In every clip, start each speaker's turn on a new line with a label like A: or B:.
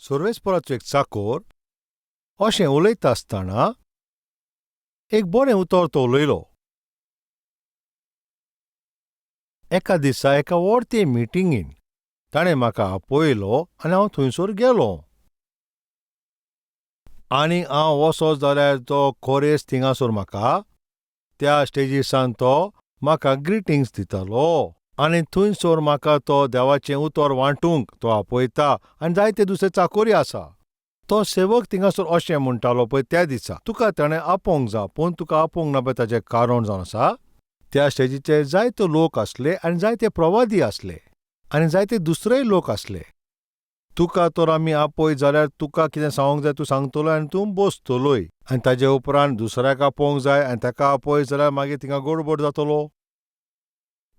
A: सर्वेस्पराचो एक चाकोर अशें उलयता आसतना एक बरें उतर तो उलयलो. एका दिसा एका व्हडते मिटिंगेन ताणें म्हाका आपयलो आनी हांव थंयसर गेलो. आनी हांव वचत जाल्यार तो कोरेस थिंगासर म्हाका त्या स्टेजीसान तो म्हाका ग्रिटिंग्स दितालो आनी थंयसर म्हाका तो देवाचें उतर वांटूंक तो आपयता आनी जायते दुसरे चाकोरी आसा. तो सेवक थिंगासर अशें म्हणटालो पळय त्या दिसा तुका ताणें आपोवंक जाय, पूण तुका आपोवंक ना पळय ताचें कारण जावन आसा. त्या स्टेजीचेर जायते लोक आसले आनी जायते प्रवादी आसले आनी जायते दुसरेय लोक आसले. तुका तर आमी आपय जाल्यार तुका कितें सांगूंक जाय तूं सांगतलो आनी तूं बसतलोय आनी ताजे उपरांत दुसऱ्याक आपोवंक जाय आनी ताका आपय जाल्यार मागीर थिंगा गडबड जातलो.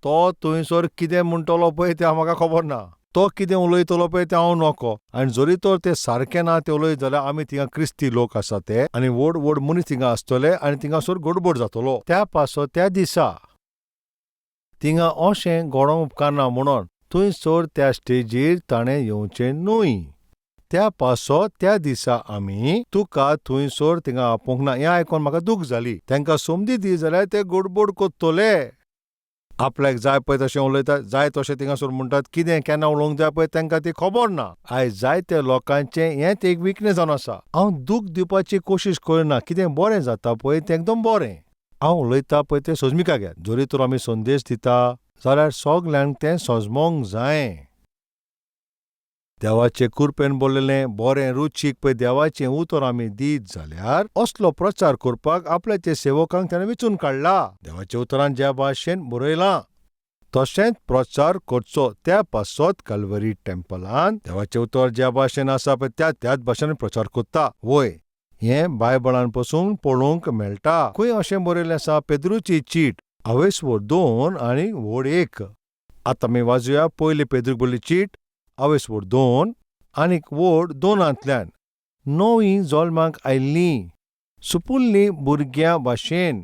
A: तो थंयसर कितें म्हणटलो पळय तें म्हाका खबर ना, तो कितें उलयतलो पळय तें हांव नको. आनी जरी तर तें सारकें ना तें उलयत जाल्यार आमी थिंगा क्रिस्ती लोक आसा ते आनी व्हड व्हड मनीस थिंगा आसतले आनी थिंगासर गडबड जातलो. त्या पासत त्या दिसा थिंगा अशें घडोवंक उपकारना म्हणून थंयसर त्या स्टेजीर ताणें येवचें न्हय. त्या पासत त्या दिसा आमी तुका थंयसर थिंगा आपोवंक ना. हें आयकून म्हाका दूख जाली. तांकां समदी दी जाल्यार ते गडबड करतले. आपल्याक जाय पळय तशें उलयतात, जाय तशें थिंगासर म्हणटात, कितें केन्ना उलोवंक जाय पळय तांकां ती खबर ना. आयज जायते लोकांचें हेंच एक विकनेस जावन आसा. हांव दूख दिवपाची कोशिश करिना, कितें बरें जाता पळय तें एकदम बरें. हांव उलयता पळय तें सोजमिका घेत. जरी तर आमी संदेश दिता जाल्यार सगल्यांक तें सजमोंक जाय. देवाचे कृपेन बोल्लेलें बरें रुचीक पळय देवाचें उतर आमी दीत जाल्यार असलो प्रचार करपाक आपल्याचे सेवकांक ताणें वेंचून काडला. देवाच्या उतरान ज्या भाशेन बरयलां तशेंच प्रचार करचो. त्या पासत कलवरी टेम्पलान देवाचें उतर ज्या भाशेन आसा पळय त्या त्याच भाशेन प्रचार करता. वय हें बायबलान पसून पळोवंक मेळटा. खंय अशें बरयल्लें आसा? पेद्रूची चीट अवेसवड 2 आनी वड 1. आतां आमी वाजोवया पयली पेद्रूक बरयल्ली चीट अवेसवड 2 आनी वड 2 नवीं जल्माक आयिल्लीं सुपुल्लीं भुरग्यां भाशेन,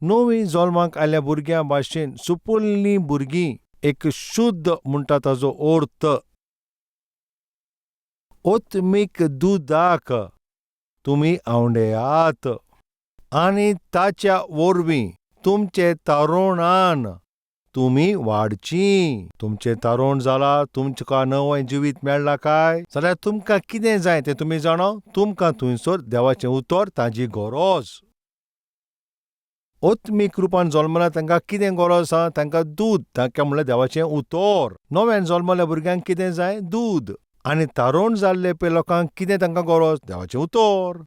A: नवीं जल्माक आयिल्ल्या भुरग्यां भाशेन सुपुल्लीं भुरगीं. एक शुद्ध म्हणटा ताजो अर्थ ओत्मीक दुदाक तुमी आवडेयात आनी ताच्या वरवीं तुमचे तारुणान तुमी वाडचीं. तुमचें तारुण जाला, तुमकां नवें जिवीत मेळ्ळां काय जाल्यार तुमकां कितें जाय तें तुमी जाणा. तुमकां थंयसर देवाचें उतर ताजी गरज. आत्मीक रुपान जल्मला तांकां कितें गरज आसा? तांकां दूद. तांकां म्हणल्यार देवाचें उतर. नव्यान जल्मल्या भुरग्यांक कितें जाय? दूद. आनी तारुण जाल्ले पळय लोकांक कितें तांकां गरज? देवाचें उतर.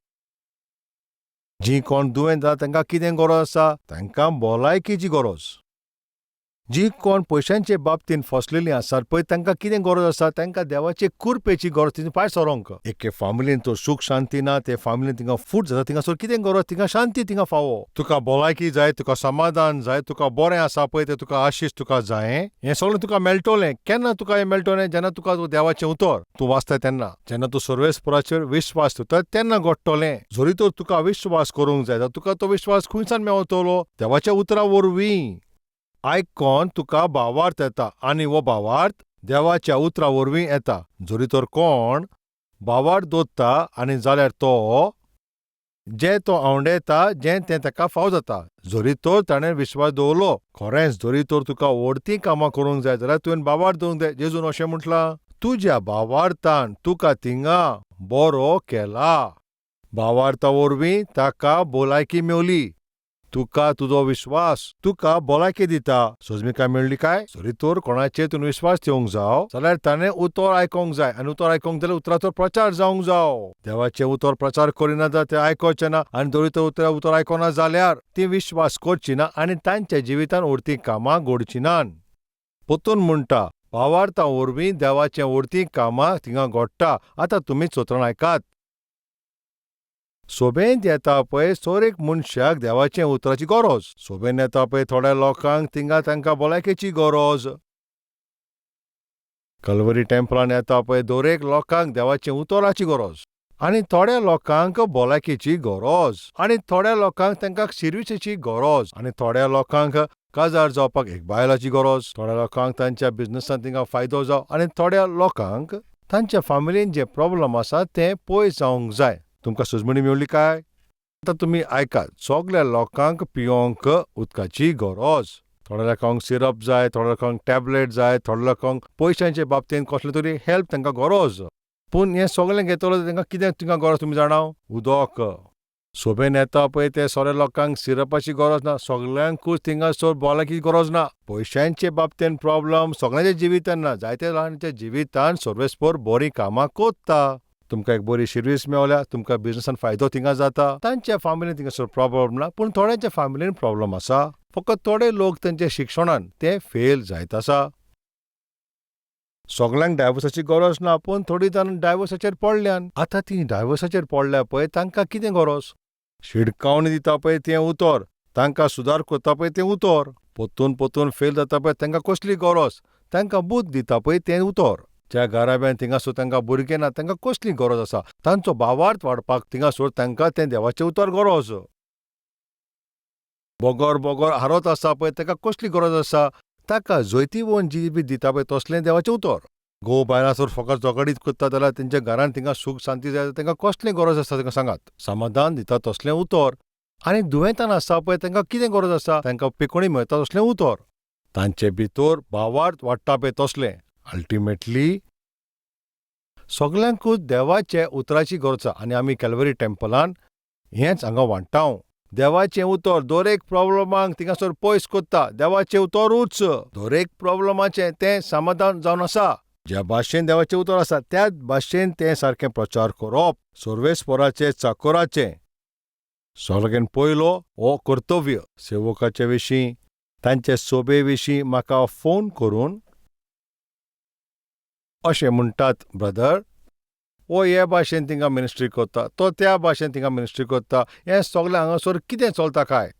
A: जीं कोण दुयेंत जाता तांकां कितें गरज आसा? तांकां भलायकेची गरज. जी कोण पयशांचे बाबतीन फसलेलीं आसात पळय तांकां कितें गरज आसा? तांकां देवाचे कृपेची गरज. तितून पांय सरोंक. एके फामिलीन तर सूख शांती ना, ते फामिलीन थिंगा फूट जाता, थिंगासर कितें गरज? थिंगा शांती थिंगा फावो. तुका भलायकी जाय, तुका समाधान जाय, तुका बरें आसा पळय तें तुका आशीश तुका जाय. हें सगळें तुका मेळटलें. केन्ना तुका हें मेळटलें? जेन्ना तुका देवाचें उतर तूं वाचता तेन्ना, जेन्ना तूं सर्वेस्पराचेर विश्वास दवरता तेन्ना घडटलें. जरी तर तुका विश्वास करूंक जाय जाल्यार तुका तो विश्वास खंयच्यान मेवतलो? देवाच्या उतरा वरवीं. आयकोन तुका भावार्थ येता आनी हो भावार्थ देवाच्या उतरा वरवीं येता. जरी तर कोण भावार्थ दवरता आनी जाल्यार तो जें तो आवडेता जें तें ताका फाव जाता. जरी तर ताणें विश्वास दवरलो. खरेंच जरी तर तुका व्हडतीं कामां करूंक जाय जाल्यार तुवें भावार्थ दवरूंक जाय. जेजून अशें म्हटलां, तुज्या भावार्थान तुका थिंगा बरो केला. भावार्था वरवीं ताका भलायकी मेवली. तुका तुजो विश्वास तुका भलायकी दिता. सोजमिकाय मेळ्ळी काय? जरी तर कोणाचेर तूं विश्वास दिवंक जाव जाल्यार ताणें उतर आयकोंक जाय आनी उतर आयकोंक जाल्यार उतराचो प्रचार जावंक जाव. देवाचें उतर प्रचार करिना जाल्यार तें आयकोचें ना आनी जरी तर उतर उतर आयकोना जाल्यार ती विश्वास करची ना आनी तांच्या जिवितान उरती कामां घडची नात. पोतून म्हणटा भावार्था वरवीं देवाचें उरती कामां थिंगा घडटा. आतां तुमी सोत्रान आयकात. सोबेंत येता पळय सर एक मनशाक देवाचें उतराची गरज. सोबेन येता पळय थोड्या लोकांक थिंगा तांकां भलायकेची गरज. कलवरी टेम्पलान येता पळय दरेक लोकांक देवाचें उतराची गरज आनी थोड्या लोकांक भलायकेची गरज आनी थोड्या लोकांक तांकां शिर्विसेची गरज आनी थोड्या लोकांक काजार जावपाक एक बायलाची गरज, थोड्या लोकांक तांच्या बिजनसान थिंगा फायदो जावं आनी थोड्या लोकांक तांच्या फामिलीन जे प्रॉब्लम आसा तें पयस जावंक जाय. तुमकां सुजमणी मेवली काय? आतां तुमी आयकात, सगल्या लोकांक पियोंक उदकाची गरज. थोड्या लोकांक सिरप जाय, थोड्या लोकांक टॅबलेट जाय, थोड्या लोकांक पयशांचे बाबतींत कसले तरी हेल्प तांकां गरज. पूण हें सगळें घेतलो तांकां कितें तुमकां गरज तुमी जाणा? उदक. सोबेन येता पळय ते सगल्या लोकांक सिरपाची गरज ना, सगल्यांकूच थिंगासर भलायकी गरज ना. पयशांचे बाबतींत प्रॉब्लम सगळ्यांच्या जिवितान ना, जायत्या जाणांच्या जिवितान सर्वेस्पर बरीं कामां कोत्ता. तुमकां एक बरी सर्वीस मेवल्या, तुमकां बिजनसान फायदो थिंगा जाता. तांच्या फामिलीन थिंगासर प्रॉब्लम ना, पूण थोड्यांच्या फामिलीन प्रॉब्लम आसा. फकत थोडे लोक तेंच्या शिक्षणान ते फेल जायत आसा. सगल्यांक डायवोर्साची गरज ना, पूण थोडीं जाणां डायवोर्साचेर पडल्यान. आतां तीं डायवोर्साचेर पडल्या पळय, तांकां कितें गरज? शिडकावणी दिता पळय तें उतर, तांकां सुदार करता पळय तें उतर. पोत्तून पोत्तून फेल जाता पळय तांकां कसली गरज? तांकां बूद दिता पळय तें उतर. ज्या घराब्यान थिंगासर तांकां भुरगें ना तांकां कसली गरज आसा? तांचो भावार्थ वाडपाक थिंगासर तांकां तें देवाचें उतर गरज. बोगोर बोगोर हारत आसा पळय ताका कसली गरज आसा? ताका जैतिवंत जिवीत दिता पळय तसलें देवाचें उतर. घोव बायलां फकत झगडीत करता जाल्यार तेंच्या घरान थिंगा सूख शांती जाय, तांकां कसलें गरज आसा तांकां सांगात? समाधान दिता तसलें उतर. आनी दुयेंतान आसा पळय तांकां कितें गरज आसा? तांकां पिकोणी मेळटा तसलें उतर. तांचे भितर भावार्थ वाडटा पळय तसलें. अल्टिमेटली सगल्यांकूच देवाचे उतराची गरज आसा. आनी आमी कॅलवरी टेम्पलान हेंच हांगा वांट्टा. देवाचें उतर दरेक प्रॉब्लमाक थिंगासर पयस करता. देवाचें उतरूच दरेक प्रॉब्लमाचें तें समाधान जावन आसा. ज्या भाशेन देवाचें उतर आसा त्याच भाशेन तें सारकें प्रचार करप सर्वेस्पराचें चाकोराचें सगळ्यान पयलो हो कर्तव्य. सेवकाचे विशीं तांचे सोबे विशीं म्हाका फोन करून अशें म्हणटात, ब्रदर हो हे भाशेन थिंगा मिनिस्ट्री करता, तो त्या भाशेन थिंगा मिनिस्ट्री करता, हें सगळें हांगासर कितें चलता काय?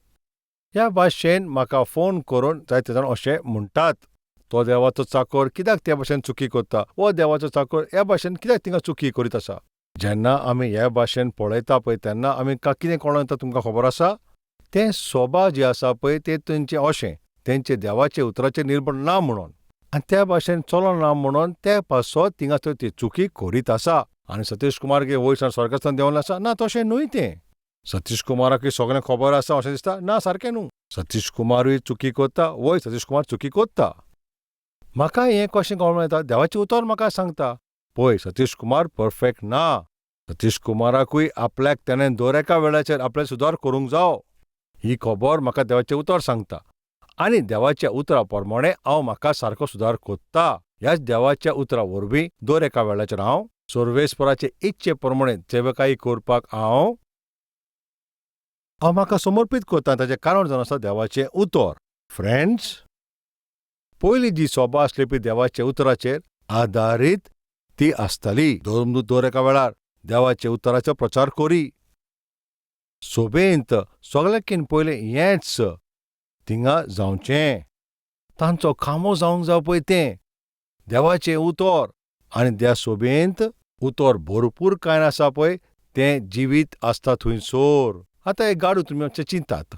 A: ह्या भाशेन म्हाका फोन करून जायते जाण अशें म्हणटात, तो देवाचो चाकर कित्याक त्या भाशेन चुकी करता, हो देवाचो चाकर ह्या भाशेन कित्याक थिंगा चुकी करीत आसा? जेन्ना आमी ह्या भाशेन पळयता पळय तेन्ना आमी कितें कळोन येता तुमकां खबर आसा? तें सोबा जी आसा पळय तें तेंचें अशें तेंचे देवाचे उतराचेर निर्भर ना म्हणून, आनी त्या भाशेन चलना म्हणून ते पासत थिंगासर ती चुकी करीत आसा. आनी सतीश कुमार गे वयर स्वर्गास्थान देंवले आसा ना, तशें न्हय तें. सतीश कुमाराकूय सगळें खबर आसा अशें दिसता ना, सारकें न्हू. सतीश कुमारूय चुकी करता, वय सतीश कुमार चुकी करता. म्हाका हें कशें कळोन येता? देवाचें उतर म्हाका सांगता, पळय सतीश कुमार परफेक्ट ना, सतीश कुमाराकूय आपल्याक तेणें दर एका वेळाचेर आपल्याक सुदार करूंक जावो. ही खबर म्हाका देवाचें उतर सांगता आनी देवाच्या उतरा प्रमाणें हांव म्हाका सारको सुदार कोत्ता. ह्याच देवाच्या उतरा वरवीं दर एका वेळाचेर हांव सर्वेस्पराचे इच्छे प्रमाणें सेवकाई करपाक हांव म्हाका समर्पीत करता. ताचें कारण जावन आसा देवाचें उतर. फ्रेंड्स, पयलीं जी सोबा आसली पळय देवाच्या उतराचेर आदारीत ती आसताली. दर एका वेळार देवाच्या उतराचो प्रचार करी. सोबेंत सगळ्यांकीन पयलें हेंच थिंगा जावचें, तांचो खांबो जावंक जाव पळय तें देवाचें उतर. आनी त्या सोबेंत उतर भरपूर कांय आसा पळय तें जिवीत आसता थंयसर. आतां एक गाडू तुमी मातशें चिंतात,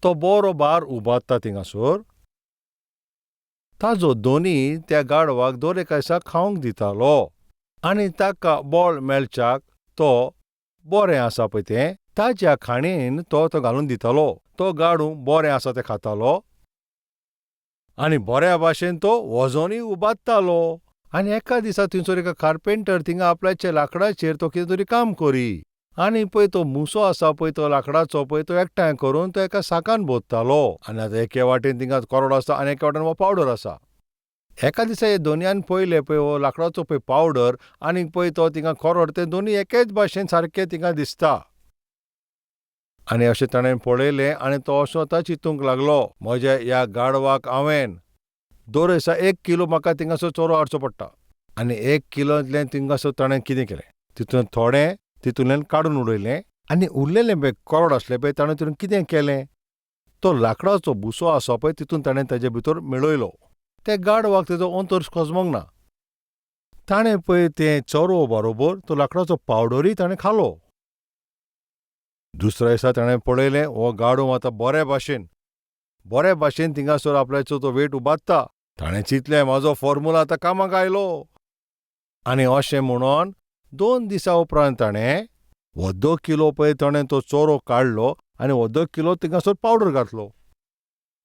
A: तो बरो बार उबारता थिंगासर. ताजो दोनी त्या गाडवाक दर एका दिसा खावंक दितालो आनी ताका बळ मेळच्याक तो बरें आसा पळय तें ताज्या खाणेन तो तो घालून दितालो. तो गाडू बरें आसा तें खातालो आनी बऱ्या भाशेन तो वजोनूय उबारतालो. आनी एका दिसा थंयसर एका कार्पेंटर थिंगा आपल्याच्या लांकडाचेर तो कितें तरी काम करी आनी पळय तो मुसो आसा पळय तो लांकडाचो पळय तो एकठांय करून तो एका साकान भरतालो. आनी आतां एके वाटेन थिंगा कोरड आसा आनी एके वाटेन हो पावडर आसा. एका दिसा हे दोनयान पळयलें पळय हो लांकडाचो पळय पावडर आनी पळय तो थिंगा कोरड, ते दोनूय एकेच भाशेन सारके थिंगा दिसता. आनी अशें ताणें पळयलें आनी तो असो आतां चिंतूंक लागलो, म्हज्या ह्या गाडवाक हांवें दर दिसा 1 किलो म्हाका थिंगासर चोरो हाडचो पडटा आनी 1 किलोंतल्यान थिंगासर ताणें कितें केलें, तितून थोडें तितूंतल्यान काडून उडयलें आनी उरलेलें पळय कोरड आसलें पळय ताणें तितून कितें केलें, तो लांकडाचो भुसो आसा पळय तितून ताणें ताजे भितर मेळयलो. त्या गाडवाक तेजो अंतर खोजमोंक ना. ताणें पळय तें चोरो बरोबर तो लांकडाचो पावडरूय ताणें खालो. दुसऱ्या दिसा ताणें पळयलें हो गाडू आतां बरे भाशेन थिंगासर आपल्याचो तो वेट उबारता. ताणें चिंतलें म्हाजो फॉर्मुला आतां कामाक आयलो. आनी अशें म्हणून 2 दिसां उपरांत ताणें अर्दो किलो पळय ताणें तो चोरो काडलो आनी अर्दो किलो थिंगासर पावडर घातलो.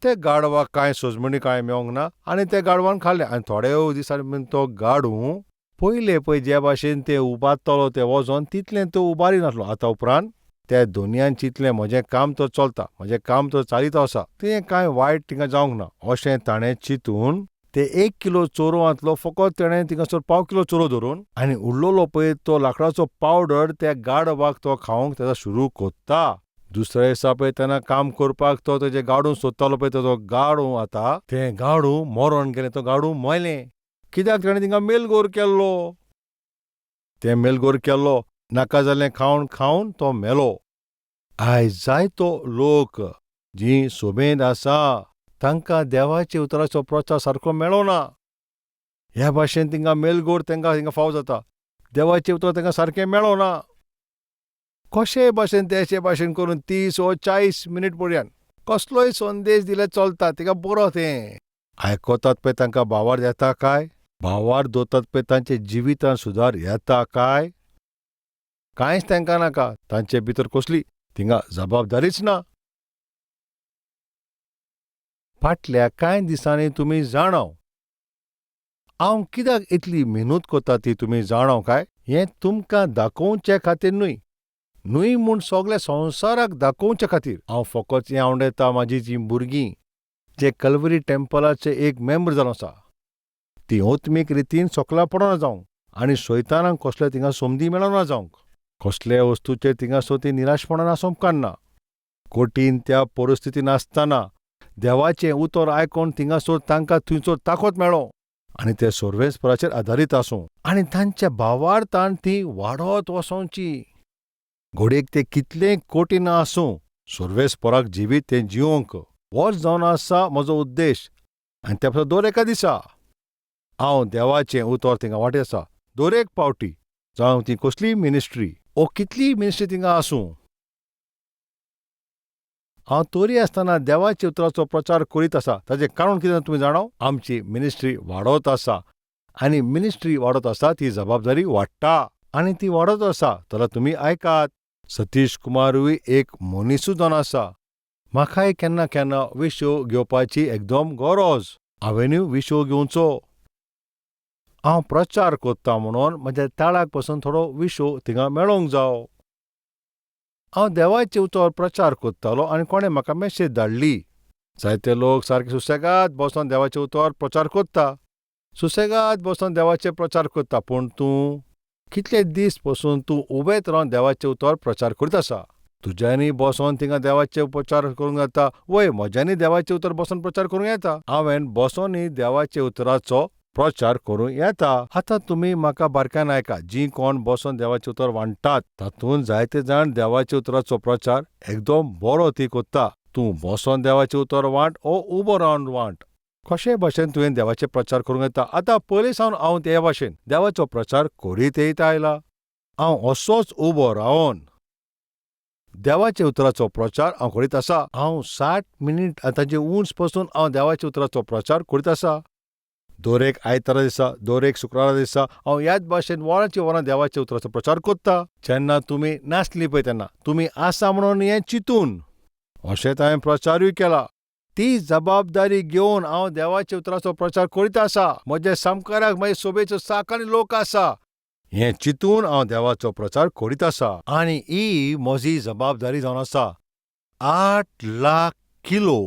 A: ते गाडवाक कांय सोजमणी कांय मेवंक ना आनी ते गाडवान खालें. आनी थोडे दिसांनी तो गाडू पयले पळय जे भाशेन ते उबारतलो तें वजन तितलें तो उबारी नासलो. आतां उपरांत त्या दोनयान चिंतलें म्हजें काम तर चलता, म्हजें काम तर चालीत आसा, तें कांय वायट थिंगा जावंक ना अशें ताणें चिंतून ते 1 किलो चोरोवांतलो फकत तेणें थिंगासर पाव किलो चोरो धरून आनी उरलेलो पळय तो लांकडाचो पावडर त्या गाडवाक तो खावंक तेका सुरू कोत्ता. दुसऱ्या दिसा पळय तेन्ना काम करपाक तो तेजें गाडू सोदतालो पळय तेजो गाडू आतां तें गाडू मरोन गेलें, तो गाडू मेलें. कित्याक तेणें थिंगा मेलगोर केल्लो, तें मेलगोर केल्लो नाका जालें खावन खावन तो मेलो. आयज जायतो लोक जी सोबेंत आसा तांकां देवाच्या उतराचो प्रचार सारको मेळना. ह्या भाशेन तिंगा मेलगोर तांकां हिंगा फाव जाता, देवाचें उतर तांकां सारकें मेळना. कशेय भाशेन तेशे भाशेन करून 30 वो 40 मिनीट पर्यंत कसलोय संदेश दिल्यार चलता, तिका बरो तें आयकतात पळय तांकां भावार येता काय, भावार दवरतात पळय तांच्या जिवितांत सुदार येता काय, कांयच तांकां नाका. तांचे भितर कसली थिंगा जबाबदारीच ना. फाटल्या कांय दिसांनी तुमी जाणाव हांव कित्याक इतली मेहनत करता ती तुमी जाणाव काय? हें तुमकां दाखोवचे खातीर न्हय, न्हय म्हूण सगल्या संवसाराक दाखोवचे खातीर. हांव फकत हें आवडटा म्हाजी जीं भुरगीं जे कलवरी टेम्पलाचे एक मेंबर जावन आसा ती आत्मीक रितीन सकला पडना जावंक आनी शैतानाक कसले थिंगा संदी मेळना जावंक, कसल्या वस्तूचेर थिंगासर ती निराशपणान आसूंक काडना. कठीण त्या परिस्थितीन आसतना देवाचें उतर आयकून थिंगासर तांकां थंयसर ताकद मेळो आनी ते सर्वेस्पराचेर आदारीत आसूं आनी तांच्या भावार्थान ती वाडत वचोंची. घडयेक ते कितलें कठीण आसूं सर्वेस्पराक जिवीत तें जिवंक होच जावन आसा म्हजो उद्देश. आनी त्या पासत दर एका दिसा हांव देवाचें उतर थिंगा वांटे आसा. दर एक पावटी जावं ती कसलीय मिनिस्ट्री ओ कितलीय मिनिस्ट्री थिंगा आसूं, हांव तरी आसतना देवाच्या उतराचो प्रचार करीत आसा. ताचें कारण कितें तुमी जाणाव? आमची मिनिस्ट्री वाडत आसा आनी मिनिस्ट्री वाडत आसा ती जबाबदारी वाडटा आनी ती वाडत आसा. जाल्यार तुमी आयकात, सतीश कुमारूय एक मनिसूच जावन आसा. म्हाकाय केन्ना केन्ना विशो घेवपाची एकदम गरज, हांवेनूय विशो घेवचो. हांव प्रचार करता म्हणून म्हज्या ताळाक पसून थोडो विशो थिंगा मेळोंक जावो. हांव देवाचे उतर प्रचार करतालो आनी कोणें म्हाका मॅसेज धाडली. जायते लोक सारके सुसेगाद बसोन देवाचें उतर प्रचार करता, सुसेगाद बसोन देवाचे प्रचार करता, पूण तूं कितले दीस पसून तूं उबेत रावन देवाचें उतर प्रचार करीत आसा. तुज्यांनी बसोन थिंगा देवाचे प्रचार करूंक जाता, वय म्हज्यांनी देवाचें उतर बसोन प्रचार करूंक येता, हांवें बसोनूय देवाच्या उतराचो प्रचार करूं येता. आतां तुमी म्हाका बारक्यान आयका, जीं कोण बसोन देवाचें उतर वांट्टात तातूंत जायते जाण देवाच्या उतराचो प्रचार एकदम बरो ती कोत्ता. तूं बसोन देवाचें उतर वांट ओ उबो रावन वांट, कशे भाशेन तुवें देवाचें प्रचार करूंक येता. आतां पयलीं सावन हांव ते भाशेन देवाचो प्रचार करीत येयत आयला. हांव असोच उबो रावन देवाच्या उतराचो प्रचार हांव करीत आसा. हांव 60 मिनीट ताजे उंच पसून हांव देवाच्या उतराचो प्रचार करीत आसा. दर एक आयतारा दिसा, दर एक शुक्रारा दिसा हांव ह्याच भाशेन वरांची वरां देवाच्या उतराचो प्रचार करता. जेन्ना तुमी नासली पळय तेन्ना तुमी आसा म्हणून हें चिंतून अशेंच हांवें प्रचारूय केला. ती जबाबदारी घेवन हांव देवाच्या उतराचो प्रचार करीत आसा. म्हज्या सामकाराक म्हजे सोबेचो साकानी लोक आसा हें चिंतून हांव देवाचो प्रचार करीत आसा. आनी ही म्हजी जबाबदारी जावन आसा. 8 लाख किलो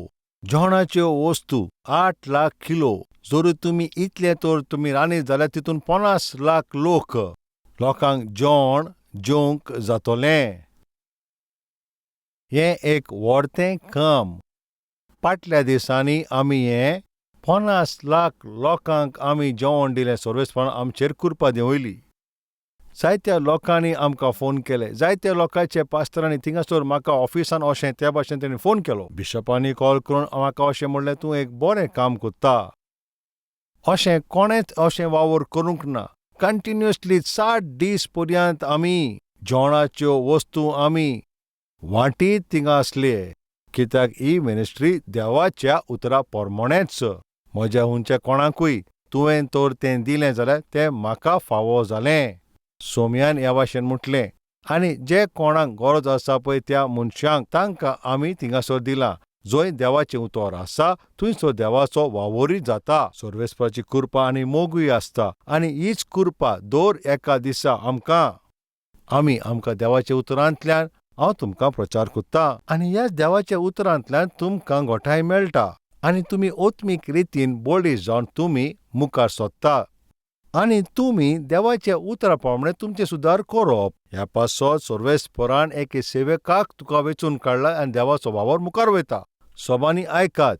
A: जेवणाच्यो वस्तू, 8 लाख किलो जर तुमी इतले तर तुमी रांदीत जाल्यार तितून 50 लाख लोक लोकांक जेवण जेवंक जातलें. हें एक व्हडतें काम. फाटल्या दिसांनी आमी हें 50 लाख लोकांक आमी जेवण दिलें. सर्वेस्परान आमचेर कृपा देंवयली. जायत्या लोकांनी आमकां फोन केले, जायत्या लोकांचे पास्तरांनी थिंगासर म्हाका ऑफिसान अशें त्या भाशेन तेणी फोन केलो. बिशपांनी कॉल करून म्हाका अशें म्हणलें, तूं एक बरें काम करता, अशें कोणेंच अशें वावर करूंक ना. कंटिन्युअसली 60 दीस पर्यंत आमी जेवणाच्यो वस्तू आमी वांटीत थिंगा आसले. कित्याक ही मिनिस्ट्री देवाच्या उतरा प्रमाणेच. म्हज्या हुंच्या कोणाकूय तुवें तर तें दिलें जाल्यार तें म्हाका फावो जालें. सोमयान ह्या भाशेन म्हटलें, आनी जे कोणाक गरज आसा पळय त्या मनशांक तांकां आमी थिंगासर दिलां. जंय देवाचें उतर आसा थंयसर देवाचो वावरूय जाता, सर्वेस्पराची कृपा आनी मोगूय आसता. आनी हीच कृपा दर एका दिसा आमकां आमी आमकां देवाच्या उतरांतल्यान हांव तुमकां प्रचार करतां आनी ह्याच देवाच्या उतरांतल्यान तुमकां घोटाय मेळटा आनी तुमी ओत्मीक रितीन बळी जावन तुमी मुखार सोदता आनी तुमी देवाच्या उतरा प्रमाणे तुमचें सुदार करप. ह्या पासत सर्वेस्परान एके सेवकाक तुका वेंचून काडला आनी देवाचो वावर मुखार वयता. सबांनी आयकात,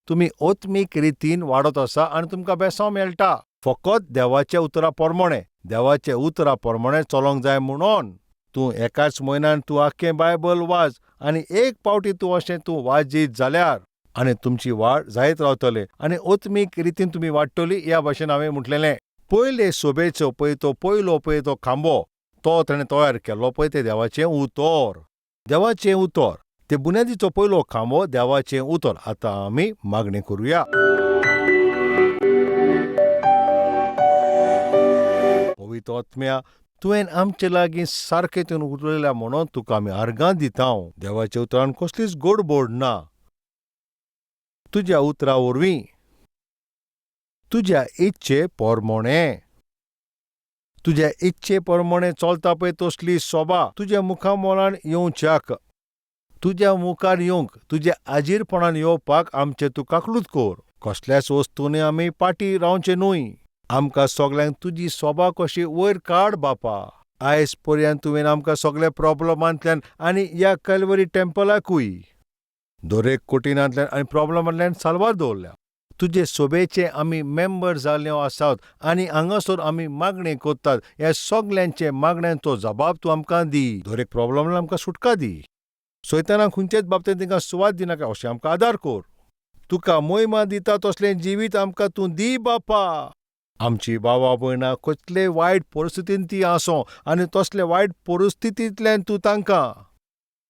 A: तुमी ओत्मीक रितीन वाडत आसा आनी तुमकां बेसांव मेळटा फकत देवाच्या उतरा प्रमाणे. देवाच्या उतरा प्रमाणे चलोंक जाय म्हणून तूं एकाच म्हयन्यान तूं आख्खें बायबल वाच आनी एक पावटी तूं अशें तूं वाजीत जाल्यार आनी तुमची वाड जायत रावतली आनी ओत्मीक रितीन तुमी वाडटली. ह्या भाशेन हांवें म्हटलेलें, पयले सोबेचो पळय तो पयलो पळय तो खांबो तो ताणें तयार केल्लो पळय तें देवाचें उतर, देवाचें उतर, ते बुन्यादीचो पयलो खांबो देवाचें उतर. आतां आमी मागणें करुया. पवित्र आत्म्या, तुवें आमचे लागीं सारकें तुवें उलयल्या म्हणून तुका आमी आर्गां दिता. देवाच्या उतरान कसलीच गोडबोड ना. तुज्या उतरा वरवीं तुज्या इच्छे पोरमोणें, तुज्या इच्छे प्रमाणे चलता पळय तसली सोबा तुज्या मुखामोलान येवच्याक, तुज्या मुखार येवंक, तुज्या आजीरपणान येवपाक आमचें तूं काकलूत कर. कसल्याच वस्तूंनी आमी पाटी रावचें न्हय. आमकां सगल्यांक तुजी सोबा कशी वयर काड बापा. आयज पर्यंत तुवें आमकां सगल्या प्रॉब्लमांतल्यान आनी ह्या कॅलवरी टेम्पलाकूय दरेक कोटिनांतल्यान आनी प्रॉब्लमांतल्यान साल्वार दवरल्या. तुजे सोबेचे आमी मेंबर जाल्ले आसात आनी हांगासर आमी मागणें करतात. ह्या सगल्यांचे मागण्यांचो जबाब तूं आमकां दी. दरेक प्रॉब्लम आमकां सुटका दी. सैताना खंयचेच बाबतींत तांकां सुवात दिनाका अशें आमकां आदार कर. तुका मोहिमा दिता तसलें जिवीत आमकां तूं दी बापा. आमची बाबा भयणां कसले वायट परिस्थितीन ती आसूं आनी तसले वायट परिस्थितींतल्यान तूं तांकां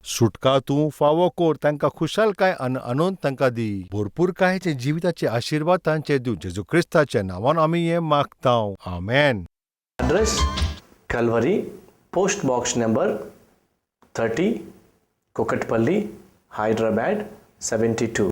A: सुटका तूं फावो कर. तांकां खुशालकाय आनी आनंद तांकां दी. भरपूर कांयचे जिविताचे आशिर्वाद तांचे दिव. जेजू क्रिस्ताच्या नांवान आमी हें मागता, आमेन.
B: Address Calvary, post box number 30, Kukatpally, Hyderabad 72.